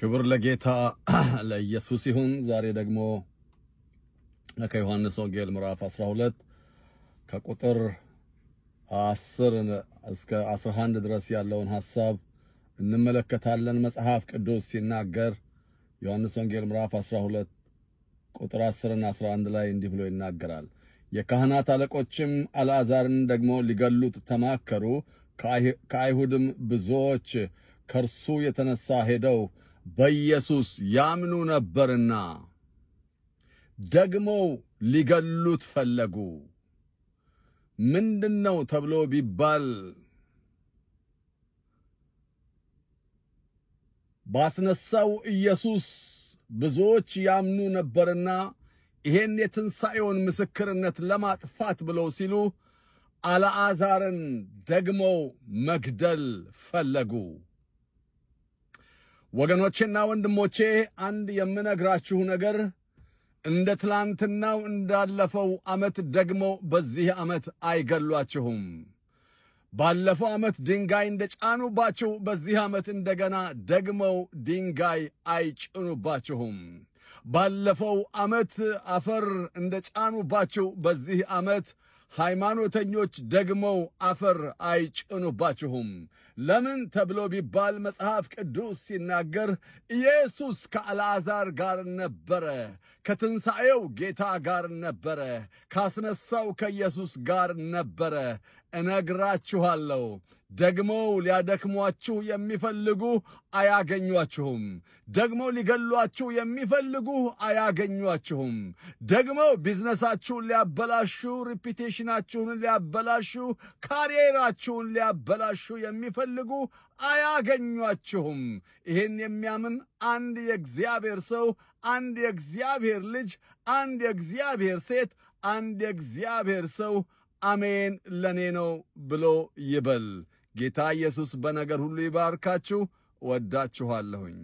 ክብር ለጌታ ለኢየሱስ ይሁን። ዛሬ ደግሞ ከዮሐንስ ወንጌል ምዕራፍ 12 ከቁጥር 10 እስከ 11 ድረስ ያለውን ሐሳብ እንመለከታለን። መጽሐፍ ቅዱስ ሲናገር ዮሐንስ ወንጌል ምዕራፍ 12 ቁጥር 10 እና 11 ላይ እንዲህ ብሎ ይናገራል። የካህናት አለቆችም አልዓዛርን ደግሞ ሊገሉት ተማከሩ። ከአይሁድም ብዙዎች ከእርሱ የተነሳ ሄደው በኢየሱስ ያምኑ ነበርና ደግሞ ሊገሉት ፈለጉ። ምንድነው ተብሎ ቢባል፣ ባስነሳው ኢየሱስ ብዙዎች ያምኑ ነበርና ይሄን የትንሣኤውን ምስክርነት ለማጥፋት ብለው ሲሉ አልዓዛርን ደግመው መግደል ፈለጉ። ወገኖቼና ወንድሞቼ፣ አንድ የምነግራችሁ ነገር፣ እንደ ትላንትናው እንዳለፈው ዓመት ደግሞ በዚህ ዓመት አይገሏችሁም። ባለፈው ዓመት ድንጋይ እንደጫኑባችሁ በዚህ ዓመት እንደገና ደግመው ድንጋይ አይጭኑባችሁም። ባለፈው ዓመት አፈር እንደጫኑባችሁ በዚህ ዓመት ሃይማኖተኞች ደግመው አፈር አይጭኑባችሁም። ለምን ተብሎ ቢባል፣ መጽሐፍ ቅዱስ ሲናገር ኢየሱስ ከአልዓዛር ጋር ነበረ፣ ከትንሣኤው ጌታ ጋር ነበረ፣ ካስነሳው ከኢየሱስ ጋር ነበረ። እነግራችኋለሁ፣ ደግመው ሊያደክሟችሁ የሚፈልጉ አያገኟችሁም። ደግሞ ሊገሏችሁ የሚፈልጉ አያገኟችሁም። ደግሞ ቢዝነሳችሁን ሊያበላሹ፣ reputation ኣችሁን ሊያበላሹ፣ career ኣችሁን ሊያበላሹ የሚፈልጉ አያገኟችሁም። ይህን የሚያምን አንድ የእግዚአብሔር ሰው፣ አንድ የእግዚአብሔር ልጅ፣ አንድ የእግዚአብሔር ሴት፣ አንድ የእግዚአብሔር ሰው አሜን ለኔ ነው ብሎ ይበል። ጌታ ኢየሱስ በነገር ሁሉ ይባርካችሁ። ወዳችኋለሁኝ።